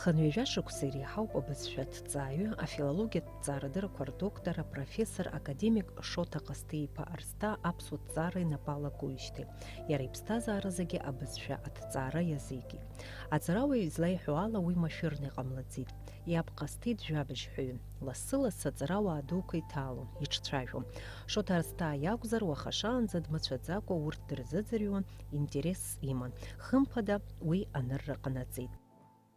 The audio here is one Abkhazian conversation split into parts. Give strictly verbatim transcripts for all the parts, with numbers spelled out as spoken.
Хынҩажәа шықәса иреиҳауп абызшәа аҭҵааҩы, афилологиатә ҭҵаарадырақәа рдоктор, апрофессор, академик Шоҭа Ҟасҭеи-иԥа Арсҭаа аԥсуа ҭҵаара инапалакуижьҭеи. Иара иԥсҭазаара зегьы абызшәа аҭҵаара иазикит. Аҵарауаҩ излаиҳәо ала, уи машәырны иҟамлаӡеит. Иаб Ҟасҭеи жәабжьҳәаҩын. Лассы-лассы аҵарауаа дуқәа иҭалон, иҿцәажәон. Шоҭа Арсҭаа иакәзар, уаха шаанӡа дмыцәаӡакәа урҭ дырзыӡырҩуан, интересс иман. Хымԥада, уи анырра ҟанаҵеит.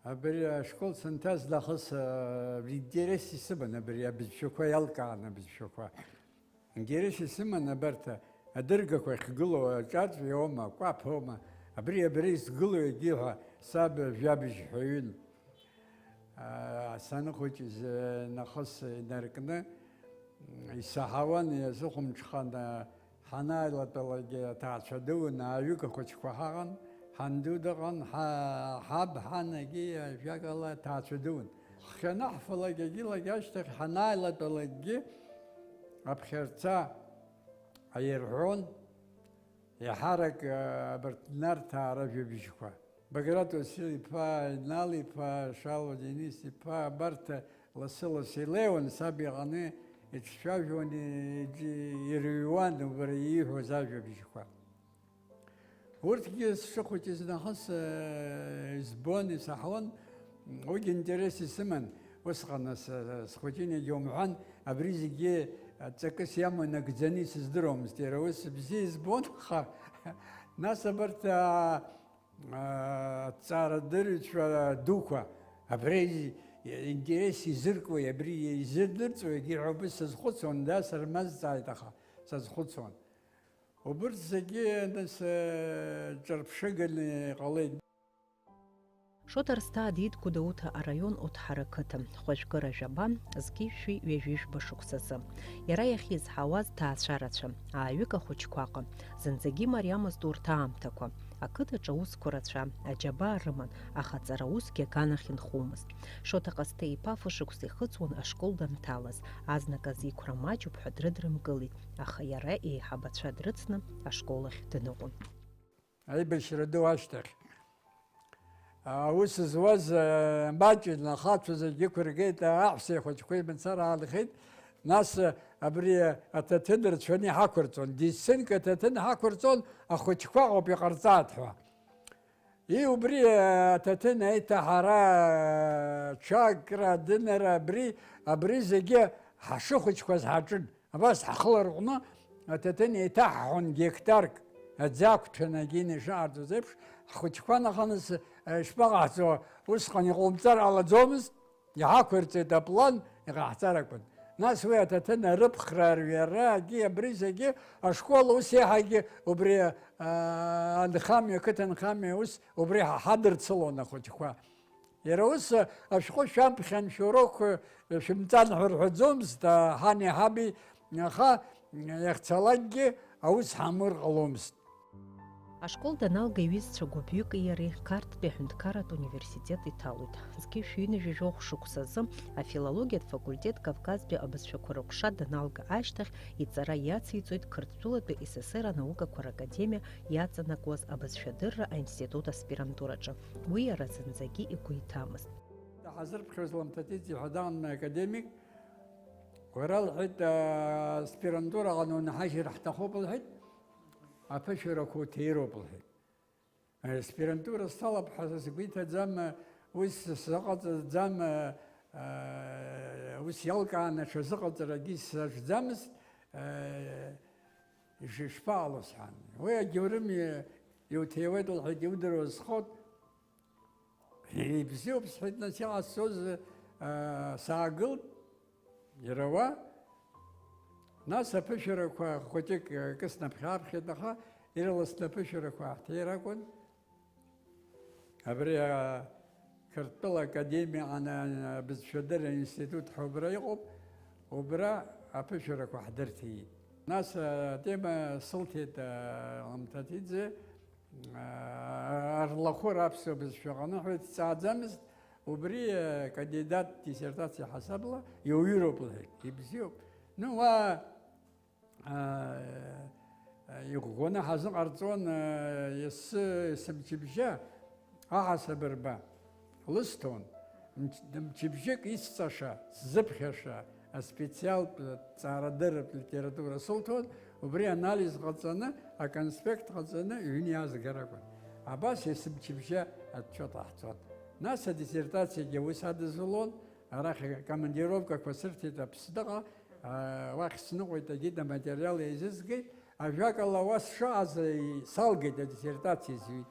Абри ашкол санҭаз нахыс, а, интерес исыман абри абызшәақәа, иалкаан абызшәақәа. Интерес исыман абарҭ адыргақәа ахьгылоу, аҿаҿ иоума, акәаԥ аума, абри, абри изгылоу егьи ҳәа саб жәабжьҳәаҩын. А, саныхәыҷыз, а, нахыс инаркны, м, исаҳауан, иазыхәымҽхан, а, Ҳанааилатәалакгьы аҭаацәа дуун, ааҩык ахәыҷқәа ҳаҟан, ҳанду дыҟан, ҳа-, ҳаб, ҳан, егьи, ажәакала, аҭаацәа дуун. Ҳхьанаҳфалак, егьилак ашьҭахь ҳанааилатәалакгьы аԥхьарца аирҳәон, еиҳарак, а, абарҭ Нарҭаа ражәабжьқәа. Баграт Уасил-иԥа, Инал-иԥа, Шало Денис-иԥа, абарҭ лассы-лассы илеиуан, саб иҟны иҿцәажәон, иџ-, ирыҩуан убра ииҳәоз ажәабжьқәа. Урҭгьы сшыхәыҷыз нахыс, э, избон, исаҳауан, уигьы интерес исыман. Усҟан ас-, схәыҷын, егьа умҳәан, абри зегьы ҵакыс иамоу нагӡаны исыздыруамызт. Иара ус бзиа избон, аха нас абарҭ, аа, аҭҵаарадырҩцәа дуқәа, абри интерес изыркуеи, абри изырдырҵои, егьи ҳәа убыс сазхәыцуан, да, сырмазҵааит, аха сазхәыцуан. Убырҭ зегьы, нас, ҿырԥшыганы иҟалеит. Шоҭа Арсҭаа диит Гәдоуҭа араион Оҭҳара қыҭа, хәажәкыра жәаба, зқьи шәи ҩажәи жәба шықәсазы. Иара иахьизҳауаз ҭаацәа рацәа, ааҩык ахәыҷқәа аҟан. Зынӡагьы имариамызт урҭ аамҭақәа. Ақыҭаҿы аусқәа рацәа, аџьабаа рыман, аха аҵара усгьы аганахь инхомызт. Шоҭа Ҟасҭеи-иԥа фышықәса ихыҵуан ашкол данҭалаз, азныказ иқәра маҷуп ҳәа дрыдрымкылеит, аха иара еиҳабацәа дрыцны ашкол ахь дныҟәон. Аибашьра ду ашьҭахь, аус зуаз, э, маҷын, ахацәа зегьы ықәыргеит, аҳәсеи ахәыҷқәеи мацара аанхеит, нас, э, абри аҭаҭын рацәаны иҳақәырҵон, десятинка аҭаҭын ҳақәырҵон, ахәыҷқәа ыҟоуп, иҟарҵааит ҳәа. И, убри, э, аҭаҭын аиҭаҳара, э, ҽакра, адынара, абри, абри зегьы ҳшыхәыҷқәаз ҳаҿын. Абас ҳхы ларҟәны аҭаҭын еиҭаҳҳәон геқтарк, аӡы ақәҭәаны агьина ишаҳарҵоз еиԥш, ҳхәыҷқәа наханы с-, ишԥаҟаҳҵо, усҟан иҟоумҵар ҟалаӡомызт, иҳақәырҵеит аплан, иҟаҳҵар акәын. Нас уи аҭаҭын арыԥхра, арҩара, агьи абри зегьы ашкол ус еиҳагьы убри, аа, анхамҩа, ақыҭанхамҩа ус убри ҳа-, ҳадырцылон ахәыҷқәа. Иара ус, ашәҟәы шәаԥхьан, шәурокқәа шәымҵан ҳәа рҳәаӡомызт, ҳани ҳаби, аха иахьцалакгьы аус ҳамур ҟаломызт. Ашкол даналга, иҩызцәа гәыԥҩыки иареи Қарҭтәи аҳәынҭқарратә университет иҭалоит. Зқьи шәи ҩынҩажәи жәохә шықәсазы афилологиатә факультет Кавказтәи абызшәақәа рыҟәша даналга ашьҭахь, иҵара иациҵоит Қырҭтәылатәи СССР анаукақәа ракадемиа иаҵанакуаз абызшәадырра аинститут аспирантураҿы. Уи иара зынӡагьы игәы иҭамызт. Ҳазырԥхьоз Ламҭаҭиӡе ҳәа даан академик, уара, лҳәеит, аспирантура аҟны унҳажьыр ҳҭахуп, лҳәеит, аԥышәарақәа уҭироуп, лҳәеит. Аспирантура салап ҳәа сгәы иҭаӡам, ус сыҟаҵаӡам, ус иалкааны аҽазыҟаҵарагьы саҿӡамызт, иш-, ишԥаҟало сҳәан. Уи агьаурым иуҭиуеит, лҳәеит, иудыруа схот. Ибзиоуп, сҳәеит, нас иҟасҵоз, аа, саагылт, иара уа. Нас аԥышәарақәа хәыҷык акы снаԥхьаԥхьеит, аха ирыласны аԥышәарақәа ҳҭир акәын. Абри, аа, Қырҭтәыла академиа ана-, абызшәадырра институт ҳәа убра иҟоуп, убра аԥышәарақәа ҳдырҭеит. Нас атема сылҭеит, а, Ламҭаҭиӡе, а, арлахәыра аԥсуа бызшәа аҟны ҳәа дҵааӡамызт, убри, а, кандидат диссертациа ҳасабла иуҩыроуп лҳәеит. Ибзиоуп. Ну, уа, а, иӷәӷәаны ҳазыҟарҵон, а, ес-, есымчыбжьа аҳасабырба лысҭон, мч-, мчыбжьык исҵаша, сзыԥхьаша, аспециалтә ҭҵаарадырратә литература сылҭон, убри анализ ҟаҵаны, аконспект ҟаҵаны, ҩны иаазгар акәын. Абас есымчыбжьа отчет ҟаҳҵон. Нас адиссертациагьы аус адызулон, арахь акомандировкақәа сырҭеит Аԥсныҟа, аа, уахь сныҟәеит, егьит аматериал еизызгеит, ажәакала, уа сшыҟаз, салгеит адиссертациа зҩит.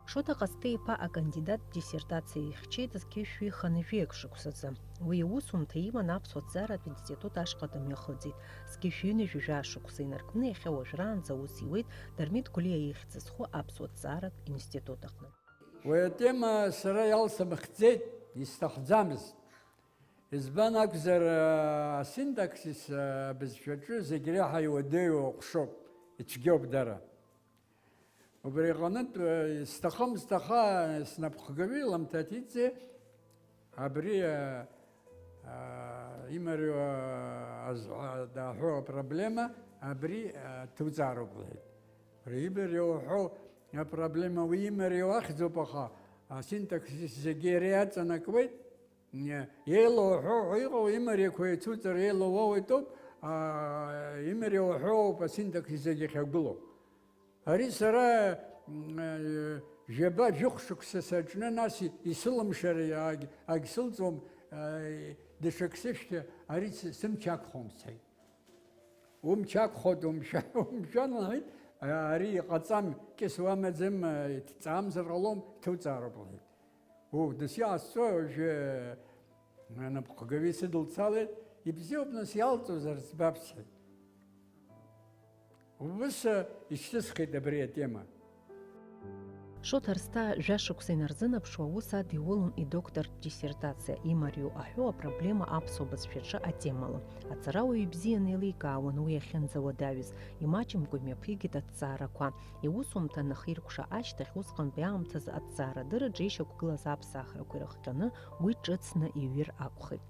Шоҭа Ҟасҭеи-иԥа акандидат диссертациа ихьчеит зқьи жәшәи хынҩажәи акы шықәсазы. Уи иусумҭа иман аԥсуа ҭҵааратә институт ашҟа дымҩахыҵит. Зқьи жәшәи ҩажәа шықәса инаркны иахьа уажәраанӡа аус иуеит Дырмит Гәлиа ихьӡ зху аԥсуа ҭҵааратә институт аҟны. Уи атема сара иалсымхӡеит, исҭахӡамызт. Избан акәзар, асинтаксис абызшәаҿы зегь реиҳа иуадаҩу аҟәшоуп, ицәгьоуп дара. Убри аҟнытә, э, исҭахымызт, аха снапхгаҩы Ламҭаҭиӡе абри, э, э, имариоу, э, азҳәа-, даҳәо апроблема абри, э, ҭуҵаароуп лҳәеит. Абри имариоу ҳәоу апроблема уи имариоу ахьӡуп, аха асинтаксис зегьы иара иаҵанакуеит. Еилоу ҳәоу ҳәа иҟоу имариақәа еицуҵар еилоу уоуеитоуп, аа, имариоу ҳәоуп асинтаксис зегьы ахьагәылоу. Ари сара, м, э, жәаба, жәохә шықәса саҿны, нас и-, исылымшар аг-, агьсылҵуам, э, даҽакы сышәҭа, ари сы-, сымч ақәхом сҳәеит. Умч ақәхоит, умшәан, умшәан, лҳәеит, ари иҟаҵам, кьыс уамаӡам, иҭҵаамзар ҟалом, иҭуҵаароуп, лҳәеит. Уу, дас иаасцо уажәы анапхгаҩы исыдылцалеит, ибзиоуп, нас иалҵуазар ӡбап, сҳәеит. Убыс ишьҭысхит абри атема. Шоҭа Арсҭаа жәа шықәса инарзынаԥшуа аус адиулон идоктортә диссертациа, имариоу аҳәоу апроблема аԥсуа бызшәаҿы атемала. Аҵарауаҩ ибзианы еиликаауан уи ахьынӡауадаҩыз, имаҷымкәа имҩаԥигеит аҭҵаарақәа. Иусумҭа анахиркәша ашьҭахь, усҟантәи аамҭазы аҭҵаарадырраҿы ишьақәгылаз аԥсахрақәа ирыхҟьаны уи ҿыцны иҩыр акәхеит.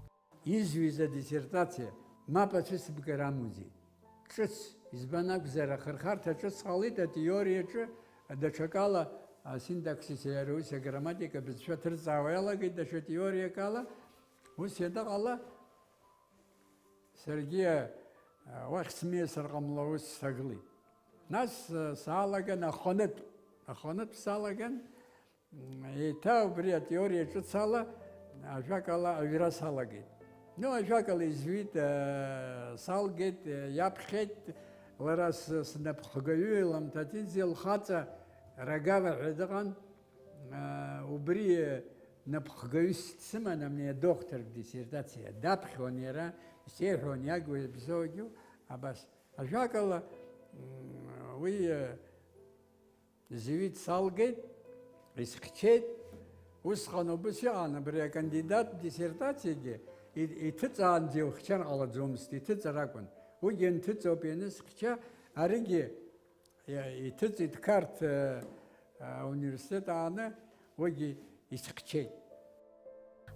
Изҩыз адиссертациа мап ацәыцыбгара амуӡеит. Ҿыц, избан акәзар, ахырхарҭа ҿыц ҟалеит атеориаҿы, даҽакала, асинтаксис, иара ус аграмматика бызшәа ҭырҵаауа иалагеит, даҽа теориакала, ус ианыҟала, саргьы, а, уахь смиасыр ҟамло ус сагылеит. Нас, а, саалаган аханытә, аханытә салаган, Еиҭа убри атеориа ҿыц ала, ажәакала, аҩра салагеит. Ну, ажәакала, изҩит, э, салгеит, э, иаԥхьеит, лара с-, снапхгаҩы Ламҭаҭиӡе лхаҵа Рагава ҳәа дыҟан, э, убри, э, напхгаҩыс дсыман, амни адоктор диссертациа даԥхьон иара, исеиҳәон иагу иабзоугьу, абас. Ажәакала, м, уи, э, Зҩит, салгеит, исхьчеит. Усҟан убыс иҟан, абри акандидат диссертациагьы и-, иҭыҵаанӡа иухьчар ҟалаӡомызт, иҭыҵыр акәын. Уигьы анҭыҵоуп ианысхьча, аригьы иа-, иҭыҵит Қарҭ, э, ауниверситет ааны, уигьы исхьчеит.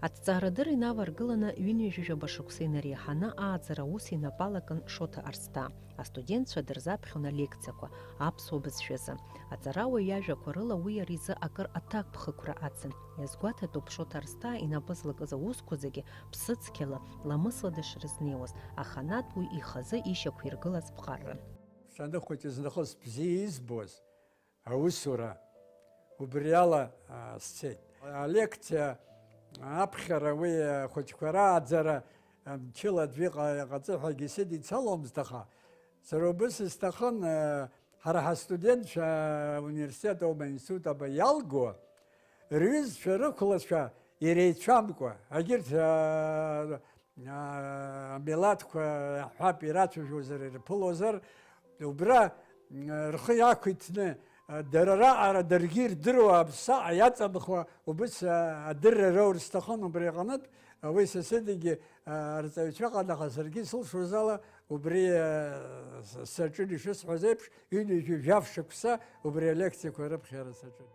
Аҭҵаарадырра инаваргыланы ҩынҩажәижәаба шықәса инареиҳаны ааӡара аус инапы алакын Шоҭа Арсҭаа. Астудентцәа дырзаԥхьон алекциақәа аԥсуа бызшәазы. Аҵарауаҩ иажәақәа рыла уи иара изы акыр аҭакԥхықәра ацын. Иазгәаҭатәуп Шоҭа Арсҭаа инапы злакыз аусқәа зегьы ԥсыцқьала, ламысла дышрызнеиуаз, аханатә уи ихазы ишьақәиргылаз ԥҟарран. Саныхәыҷыз нахыс бзиа избоз, аусура убриала, аа, сцеит. Алекциа аԥхьара уи ахәыҷқәа рааӡара мчыла аӡәы иҟа-, иҟаҵы ҳәагьы сыдицаломызт, аха сара убыс исҭахын, аа, ҳара ҳастудентцәа ауниверситет аума, аинститут аума иалго, рҩызцәа, рықәлацәа иреицәамкәа, егьырҭ, аа, аа, амилаҭқәа, иаҳҳәап, ирацәажәозар, ирԥылозар, убра, м, рхы иақәиҭны, а, дара раҟара даргьы ирдыруа аԥсаҟа иаҵанхуа убыс, а, адырра роур сҭахын, убри аҟнытә, Уи сасыдагьы, а, арҵаҩцәа ыҟан, аха саргьы сылшоз ала убри, а, с-, саҿын, ишысҳәаз еиԥш, ҩынҩажәи жәаф шықәса убри алекциақәа рыԥхьара саҿын.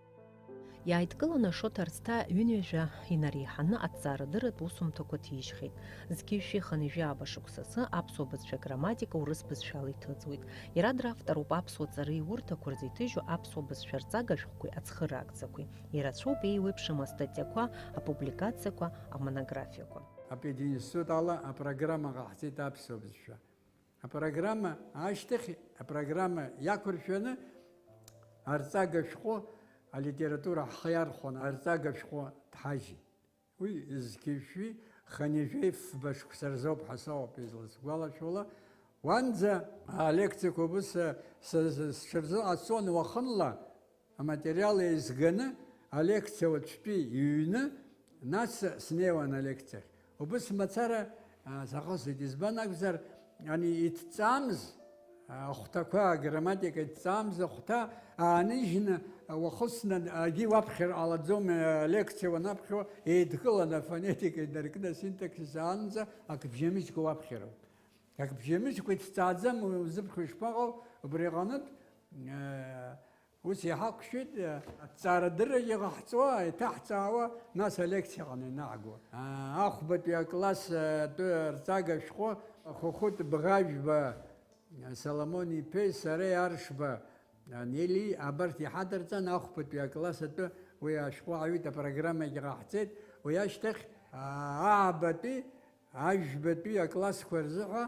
Иааидкыланы Шоҭа Арсҭаа ҩынҩажәа инареиҳаны аҭҵаарадырратә усумҭақәа ҭижьхьеит. Зқьи жәшәи хынҩажәи ааба шықәсазы аԥсуа бызшәа грамматика урыс бызшәала иҭыҵуеит. Иара дравторуп аԥсуа ҵареи урҭақәа рзы иҭыжьу аԥсуа бызшәа рҵага шәҟәқәеи ацхыраагӡақәеи. Ирацәоуп еиуеиԥшым астатиақәа, апубликациақәа, амонографиақәа. Апединститут ала апрограмма ҟаҳҵеит аԥсуа бызшәа. Апрограмма ашьҭахь, апрограмма иақәыршәаны арҵага шәҟәы алитература ҳхы иархәаны арҵага шәҟәы дҳажьит. Уи зқьи жәшәи хынҩажәи фба шықәса рзоуп ҳәа соуп изласгәалашәола. Уанӡа алекциақәа убыс, э, с-, с-, сҽырзыҟаҵон уахынла, аматериал еизганы, алекциа уаҵәтәи иҩны, нас снеиуан алекциахь. Убыс мацара, а, саҟасҵеит, избан акәзар, ани иҭҵаамыз, а, ахәҭақәа, аграмматика иҭҵаамыз ахәҭа ааныжьны, а, уахысны, агьи уаԥхьар ҟалаӡом, а, алекциа уанаԥхьо, еидкыланы афонетика инаркны, асинтаксис аанӡа акыбжьамыжьқәа уаԥхьароуп. Акыбжьамыжьқәа иҭҵааӡам, узыԥхьо ишԥаҟоу, убри аҟынтә, а, Ус иҳақәшәеит, аҭҵаарадыррагьы ҟаҳҵо, еиҭаҳҵаауа, нас алекциа аҟны ианааго. Ахәбатәи акласс атәы арҵага шәҟәы Хәыхәыт Бӷажәба Соломон иԥеи сареи Аршба Нели абарҭ иҳадырҵан, ахәбатәи акласс атәы уи ашәҟәы аҩит, апрограммагьы ҟаҳҵеит. Уи ашьҭахь, ааҳбатәи Ажәбатәи аклассқәа рзыҳәа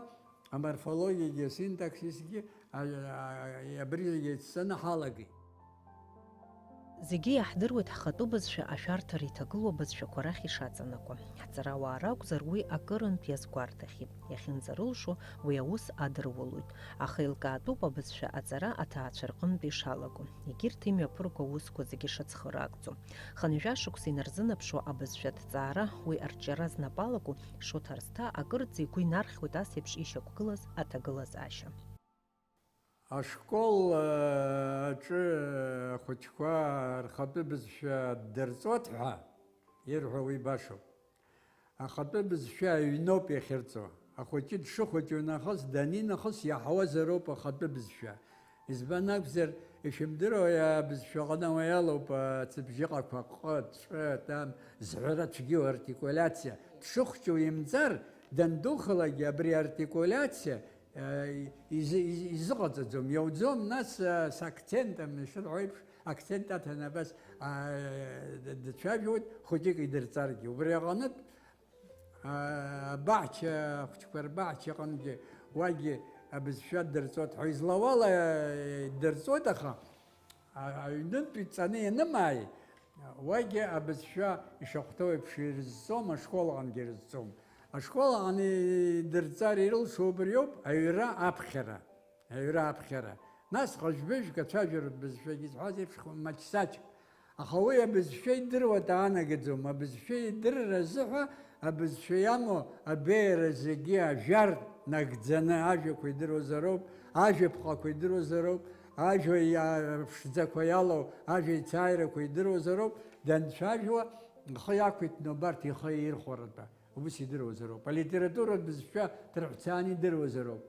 аморфологиагьы, асинтаксисгьы, а, а, абри зегьы еицҵаны ҳалагеит. Зегьы иаҳдыруеит ҳхатәы бызшәа ашәарҭара иҭагылоу абызшәақәа рахь ишаҵанакуа. Ҳҵарауаа ракәзар, уи акырынтә иазгәарҭахьеит. Иахьынӡарылшо, уи аус адырулоит. Аха еилкаатәуп абызшәа аҵара аҭаацәа рҟынтә ишалаго. Егьырҭ имҩаԥырго аусқәа зегьы шацхыраагӡо. Хынҩажәа шықәса инарзынаԥшуа абызшәа аҭҵаара, уи арҿиара знапы алаку Шоҭа Арсҭаа акырӡа игәы инархьуеит ас еиԥш ишьақәгылаз аҭагылазаашьа. Ашкол, э, аҿы ахәыҷқәа рхатәы бызшәа ддырҵоит ҳәа ирҳәо уи башоуп. Ахатәы бызшәа аҩноуп иахьырҵо. Ахәыҷы дшыхәыҷу нахыс, данинахыс иаҳауазароуп ахатәы бызшәа. Избан акәзар, ишәымдыруа, абызшәа ҟаны уи алоуп, ацыԥжьыҟақәа ҟы, ҵәы, там, зҳәара цәгьоу артикулиациа. Дшыхәҷу имҵар, дандухалакгьы абри артикулиациа, э, изы-, изы-, изыҟаҵаӡом, иауӡом, нас, э, с акцентом, ишырҳәо еиԥш, акцент аҭаны абас, а, д-, дцәажәоит, хәыҷык идырҵаргьы. Убри аҟнытә, а, абаҳча, ахәыҷқәа рбаҳча аҟынгьы уагьы абызшәа дырҵоит ҳәа излауала, э, дырҵоит, аха, а-, аҩнынтә иҵаны ианымааи, уагьы абызшәа ишахәҭоу еиԥш ирызҵом, ашкол аҟынгьы ирызҵом. Ашкол аҟны идырҵар ирылшо убриоуп, аҩра аԥхьара. Аҩра аԥхьара. Нас ҟажәбыжәк ацәажәаратә бызшәагьы изҳәаз еиԥш, маҷсаҷк. Аха уи абызшәа идыруа даанагаӡом. Абызшәа идырра азыҳәа абызшәа иамоу абеиара зегьы ажәар нагӡаны ажәақәа идыруазароуп, ажәаԥҟақәа идыруазароуп, ажәа иа-, ԥшӡақәа иалоу, ажәа ицааирақәа идыруазароуп, данцәажәуа, ихы иақәиҭны убарҭ ихы ирхәаратәы. Ус идыруазароуп. Алитературатә бызшәа ҭырҳәцааны идыруазароуп.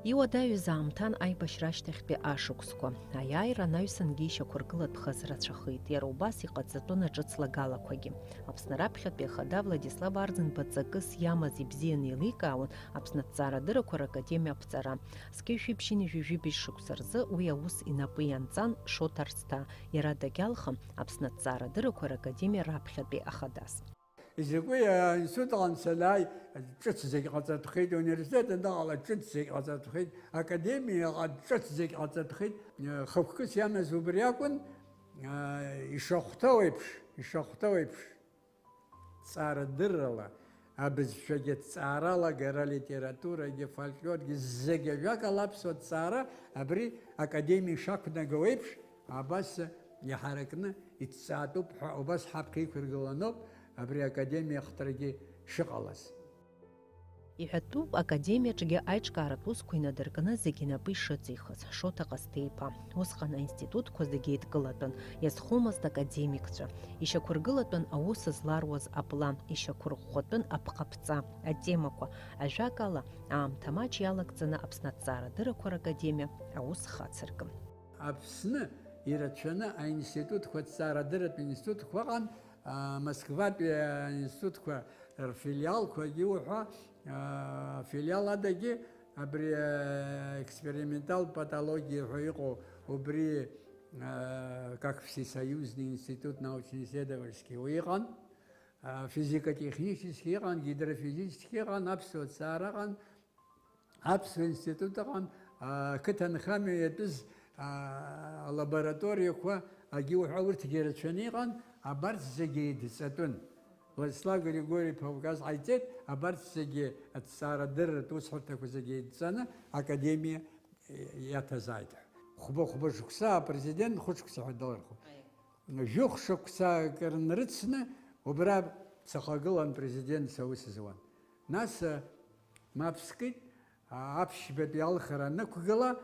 Иуадаҩыз аамҭан аибашьра ашьҭахьтәи ашықәсқәа. Аиааира анаҩсангьы ишьақәыргылатәхаз рацәахеит. Иара убас иҟаҵатәын аҿыц лагалақәагьы. Аԥсны раԥхьатәи ахада Владислав Арӡынба ҵакыс иамаз ибзианы еиликаауан Аԥсны аҭҵаарадыррақәа ракадемиа аԥҵара. Зқьи жәшәи ԥшьынҩажәи жәибжь шықәса рзы уи аус инапы ианҵан Шоҭа Арсҭаа. Иара дагьалхын Аԥсны аҭҵаарадыррақәа ракадемиа раԥхьатәи ахадас. Изакәи аинститут аҟны санааи, ҿыц зегь ҟаҵатәхеит, ауниверситет аныҟала ҿыц зегь ҟаҵатәхеит, академиаҟа ҿыц зегь ҟаҵатәхеит. Хықәкыс иамаз убри акәын, ишахәҭоу еиԥш, ишахәҭоу еиԥш, ҵаарадыррала, абызшәагьы ҭҵаара алагара, алитературагьы, афольклоргьы, зегь ажәакала аԥсуа ҭҵаара абри академиа ишақәнаго еиԥш, абас иҳаракны иҭҵаатәуп ҳәа убас ҳаԥхьа иқәыргыланоуп абри академиа ахҭарагьы шыҟалаз. Иҳәатәуп, академиаҿгьы аиҿкааратә усқәа инадыркны зегьы инапы ишыҵихыз. Шоҭа Ҟасҭеи-иԥа. Усҟан аинститутқәа зегьы еидкылатәын, иазхомызт академикцәа. Ишьақәыргылатәын аус зларуаз аплан, ишьақәырӷәӷәатәын аԥҟаԥҵа, атемақәа. Ажәакала, аамҭа маҷ иалагӡаны Аԥсны аҭҵаарадыррақәа ракадемиа аус хацыркын. Аԥсны ирацәаны аинститутқәа, аҭҵаарадырратә институтқәа ыҟан, а, Москватәи аинститутқәа рфилиалқәагьы уҳәа, а, афилиал адагьы абри, а, експериментал патологиа ҳәа иҟоу убри, а, как всесоюзный институт научно-исследовательский уи ыҟан, а, физико-технический ыҟан, гидрофизический ыҟан, аԥсуа ҭҵаара ыҟан, Аԥсуа институт ыҟан, ақыҭанхамҩа иатәыз, а, алабораториақәа, агьи уҳәа урҭгьы рацәаны иҟан, абарҭ зегьы еидҵатәын. Владислав Григори-иԥа указ ҟаиҵеит, абарҭ зегьы аҭҵаарадырратә усҳәарҭақәа зегьы еидҵаны академиа иаҭазааит ҳәа. Хәба-хәба шықәса апрезидент хәышықәса ҳәа далырхуан. Аиеи. Жәохә шықәса акыр нрыцны, убра сахагылан, президентс аус зуан. Нас, а, мап скит, а, аԥшьбатәи алхра анықәгыла,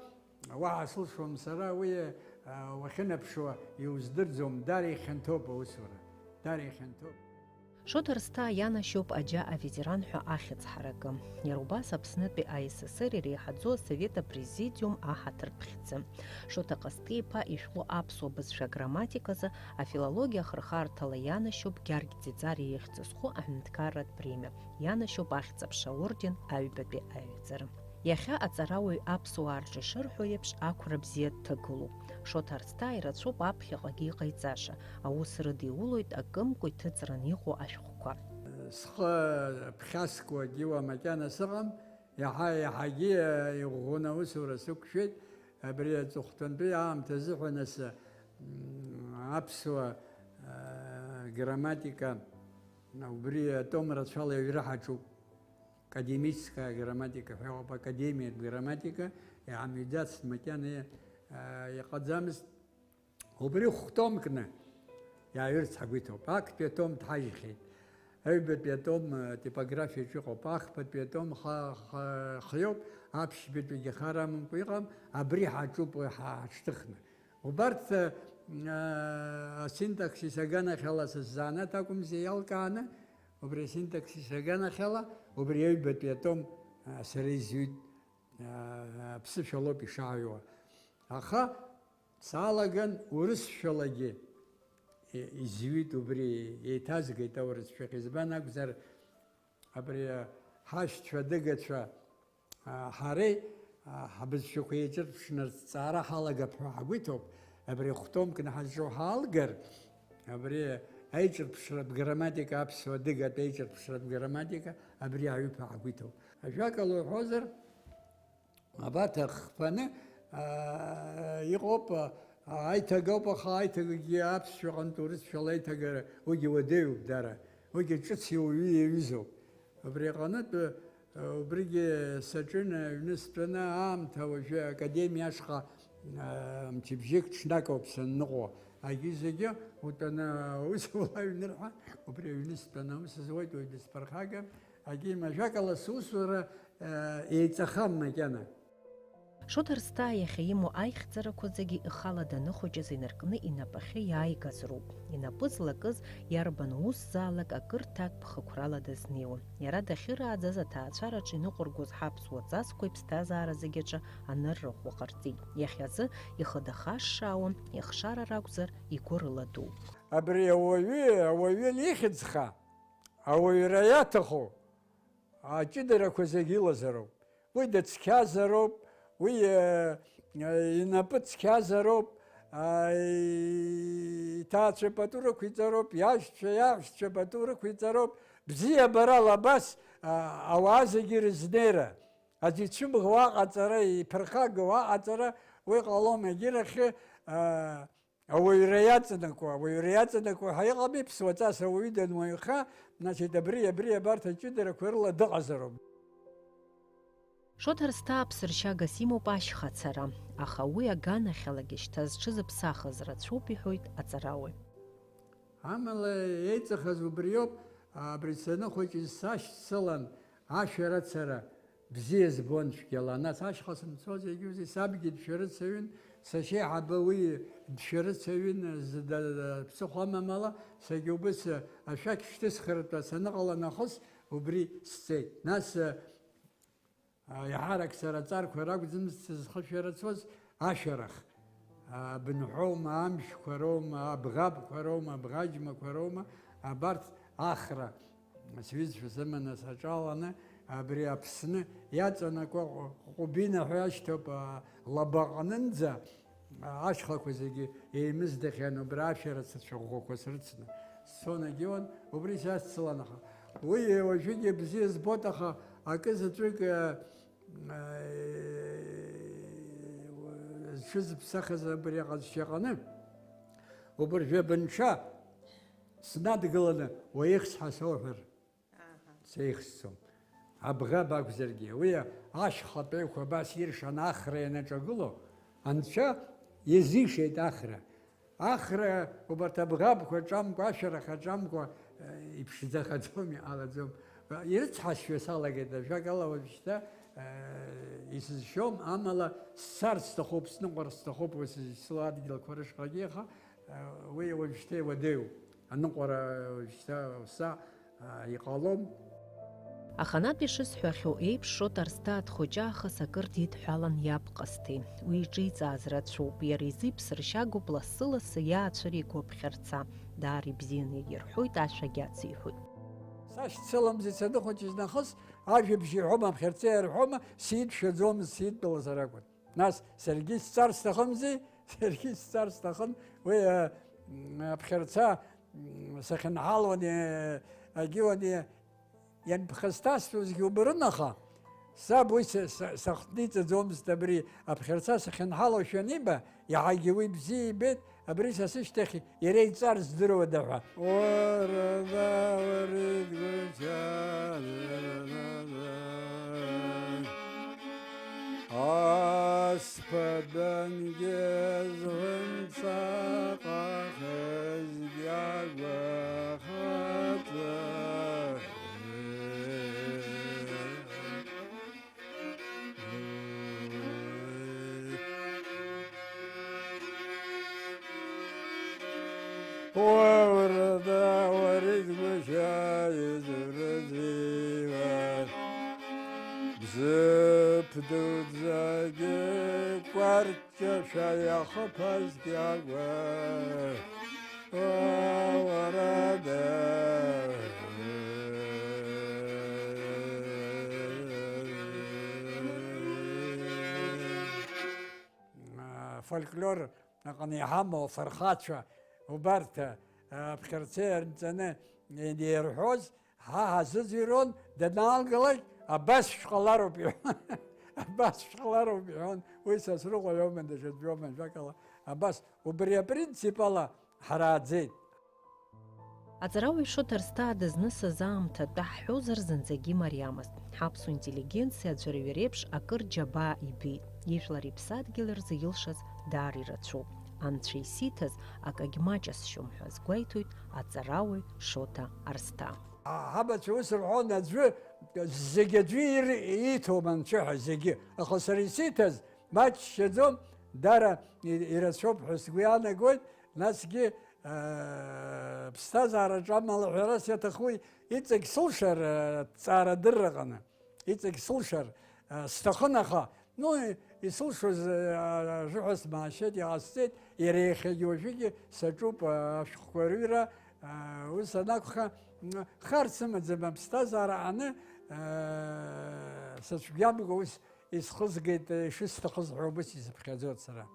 уаҳа сылшом сара уи, а, уахьынаԥшуа иуздырӡом, даара ихьанҭоуп аусура, даара ихьанҭоуп. Шоҭа Рсҭаа ианашьоуп аџьа аветеран ҳәа ахьӡ ҳаракы. Иара убас Аԥснытәи А С С Р иреиҳаӡоу асовет апрезидиум аҳаҭыртә хьӡы. Шоҭа Ҟасҭеи-иԥа ишәҟәы аԥсуа бызшәа аграмматиказы афилологиа ахырхарҭала ианашьоуп Гьаргь Ӡиӡариа ихьӡ зху аҳәынҭқарратә премиа, ианашьоуп Ахьӡ-аԥша аорден аҩбатәи аҩаӡара. Иахьа аҵарауаҩ аԥсуаа рҿы ишырҳәо еиԥш, ақәра бзиа дҭагылоуп. Шоҭа Рсҭаа ирацәоуп аԥхьаҟагьы иҟаиҵаша, аус рыдиулоит акымкәа иҭыҵраны иҟоу ашәҟәқәа. Схы ԥхьаскуа Гиуа макьана сыҟам, иаҳа-иаҳагьы иӷәӷәаны аусура сықәшәеит. Абри аҵыхәтәантәи аамҭазы ҳәа нас, м, аԥсуа, а, грамматика, убри атом рацәала иаҩра ҳаҿуп. Академическая грамматика ҳәа иҟоуп, академиатә грамматика, иаамҩаӡацт макьана, а, иҟаӡамызт. Убри хә-томк кны иааҩырц ҳагәы иҭоуп. Актәи атом дҳажьхьеит. Аҩбатәи атом, э, типографиаҿ иҟоуп. Ахԥатәи атом ха-, ха-, хиоуп. Аԥшьбатәигьы хар амамкәа иҟам. Абри ҳаҿуп уи ҳа-, ҳаҽҭыхны. Убарҭ, э, э, асинтаксис аганахьала са сзанааҭ акәымзи иалкааны, убри асинтаксис аганахьала, убри аҩбатәи атом, э, сара изҩит, э, аԥсышәа лоуп ишааҩуа. Аха Салаган урысшәалагьы изҩит убри, еиҭазгеит аурысшәахь. Избан акәзар, абри ҳашьцәа адыгацәа, а, ҳареи, а, ҳбызшәақәа еиҿырԥшны рҭҵаара ҳалагап ҳәа ҳгәы иҭоуп. Абри хә-томкны ҳазҿу ҳаалгар, абри аиҿырԥшратә грамматика, аԥсуа-адыгатә аиҿырԥшратә грамматика, абри аҩы ҳәа ҳгәы иҭоуп. Ажәакала уҳәозар, Абарҭ ахԥаны, аа, иҟоуп, аа, аиҭагоуп, аха аиҭагагьы аԥсшәа ҟынтә урысшәала аиҭагара, уигьы уадаҩуп дара, уигьы ҿыц иуаҩы иаҩызоуп. Убри аҟынтә, аа, убригьы саҿын, аҩны стәаны, аамҭа уажәы академиа ашҟа, аа, мчыбжьык ҽнакоуп санныҟәо. Агьи зегьы утәаны аус ула аҩнырҳәа, убри аҩны стәаны аус зуеит, уаҩ дысԥырхагам. Агьим, ажәакала, сусура, э, еиҵахам макьана. Шоҭа Рсҭаа иахьа имоу аихьӡарақәа зегьы ихала даныхәыҷыз инаркны инапахьы иааигаз роуп. Инапы злакыз иарбан усзаалак акыр ҭакԥхықәрала дазнеиуан. Иара дахьырааӡаз аҭаацәараҿы иныҟәыргоз ҳаԥсуа ҵасқәа иԥсҭазаара зегьы аҿы анырра ӷәӷәа ҟарҵеит. Иахьазы ихы дахашшаауам, ихшара ракәзар, игәы рыладуу. Абри ауаҩы, ауаҩы ихьӡха, ауаҩра иаҭаху, аҷыдарақәа зегьы илазароуп. Уи дыцқьазароуп, уи, э, э, инапы цқьазароуп, а, и-, иҭаацәа пату рықәиҵароуп, иашьцәа, иаҳәшьцәа пату рықәиҵароуп. Бзиабарала абас, а, ауаа зегьы рызнеира. Аӡә ицәымӷу аҟаҵара, иԥырхагоу аҟаҵара, уи ҟалом егьирахь, а, Ауаҩра иаҵанакуа, ауаҩра иаҵанакуа ҳәа иҟами, ԥсуаҵас ауаҩы дануаҩха, значит, абри, абри абарҭ аҷыдарақәа рыла дыҟазароуп. Шоҭа Рсҭаа ԥсыршьагас имоуп ашьхацара, аха уи аганахьалагьы шьҭа зҽызыԥсахыз рацәоуп, иҳәоит аҵарауаҩ. Амала еиҵахаз убриоуп, абри саныхәыҷыз сашьцылан, Ашәарыцара бзиа збон цәгьала, нас ашьха сымцоз егьиузеи, сабгьы дшәарыцаҩын, сашьеиҳабы уи дшәарыцаҩын, зда-, ԥсыхәа амамала, саргьы убыс ашәақь шьҭысхыртә саныҟала нахыс убри сҵеит. Нас, а, еиҳарак сара аҵарқәа ракәӡамызт сызхышәарыцоз, ашәарах. Абынҳәоума, амшәқәа роума, абӷабқәа роума, абӷаџьмақәа роума, абарҭ Ахра сҩызцәа сыманы саҿаланы, абри Аԥсны иаҵанакуа Ҟәбина ҳәа иашьҭоуп, а, лаба аҟнынӡа, а, ашьхақәа зегьы еимыздахьан, убра ашәарыцацәа ӷәӷәақәа срыцны сцон, агьиуан, убри саццылан, аха уи уажәыгьы бзиа збоит, аха акы заҵәык, а, зҽызыԥсахыз абри аҟазшьа аҟаны, убыржәы абынҽа снадгыланы уаихсҳәа соуҳәар, сеихсӡом. Абӷаб акәзаргьы, уи ашьхатәеиқәа абас иршан Ахра ианаҿагыло, Анцәа иазишеит Ахра. Ахра убарҭ абӷабқәа ҿамкәа, ашәарах аҿамкәа, э, иԥшӡахаӡом, иҟалаӡом. Ирыцҳасшьо салагеит, ажәакала, уажәшьҭа, э, исызшьом, амала сцарц сҭахуп, сныҟәар сҭахуп, уи сызшьцыло адгьылқәа рышҟагьы, аха, э, уи уажәшьҭа иуадаҩу, аныҟәара уажәшьҭа са, э, иҟалом. Аханатә ишысҳәахьоу еиԥш, Шоҭа Арсҭаа дхәыҷы аахыс акыр дидҳәалан иаб ҟасҭеи. Уи иҿиҵааз рацәоуп, иара изы иԥсыршьагоуп лассы-лассы иаацәыриго аԥхьарца. Даара ибзианы иаирҳәоит, ашәагьы ациҳәоит. Сашьцыламзи саныхәыҷыз нахыс, ажәабжь иҳәома, аԥхьарца иарҳәома, сидшәаӡомызт, сидтәалазар акәын. Нас саргьы сцар сҭахымзи, саргьы сцар сҭахын, уи, а, м, аԥхьарца, м, сахьынҳалоуни, агьиуани, ианԥхасҭасуазгьы убарын, аха саб уи са, са, сахҭниҵаӡомызт, абри аԥхьарца сахьынҳалоушәа аниба, иаҳагьы уи бзиа ибеит, абри са сышьҭахь иара иҵар здыруада ҳәа. Уара, уара, дгәыҷаа, Асԥадангьы злымцаҟахызгьы агәахаҵа. Уара, уара, изгәышьа изурызиуа, бзыԥ дуӡӡагьы кәарҷашәа иахыԥазгьы агәа, уара, уара. Фольклор аҟны иҳамоу афырхацәа убарҭ, а, аԥхьарца ианҵаны инеирҳәоз, ҳа ҳазыӡырҩуан, данаалгалак, абас шәҟалароуп иҳәон. Абас шәҟалароуп иҳәон. Уи Сасрыҟәа иоума, даҽаӡә иоума, ажәакала, абас, убри апринцип ала ҳрааӡеит. Аҵарауаҩ Шоҭа Арсҭаа дызнысыз аамҭа атәы ҳҳәозар, зынӡагьы имариамызт. Ҳаԥсуа интеллигенциа аӡәырҩы реиԥш акыр џьабаа ибеит. Ижәлар иԥсадгьыл рзы илшаз даара ирацәоуп. Анцәа исиҭаз акагь маҷасшьом ҳәа азгәеиҭоит аҵарауаҩ Шоҭа Арсҭаа. Ҳабацәа ус рҳәон, аӡәы, зегь аӡәы ир-, ииҭом анцәа ҳәа зегьы. Аха сара исиҭаз маҷшьаӡом, дара и-, ирацәоуп ҳәа сгәы иаанагоит, насгьы, аа, ԥсҭазаараҿы амала ҳәарас иаҭахуи, иҵегь сылшар, аа, ҵаарадырраҟаны, иҵегь сылшар, аа, сҭахын, аха, ну, исылшоз, аа, ажәаҳәа смаашьеит, иҟасҵеит, иара иахьагьы уажәыгьы саҿуп, аа, ашәҟәқәа рыҩра, аа, ус анакәха, м, хар сымаӡам, аԥсҭазаара ааны, аа, сыцәгьамго ус исхызгеит, ишысҭахыз ҳәа убыс исыԥхьаӡоит сара.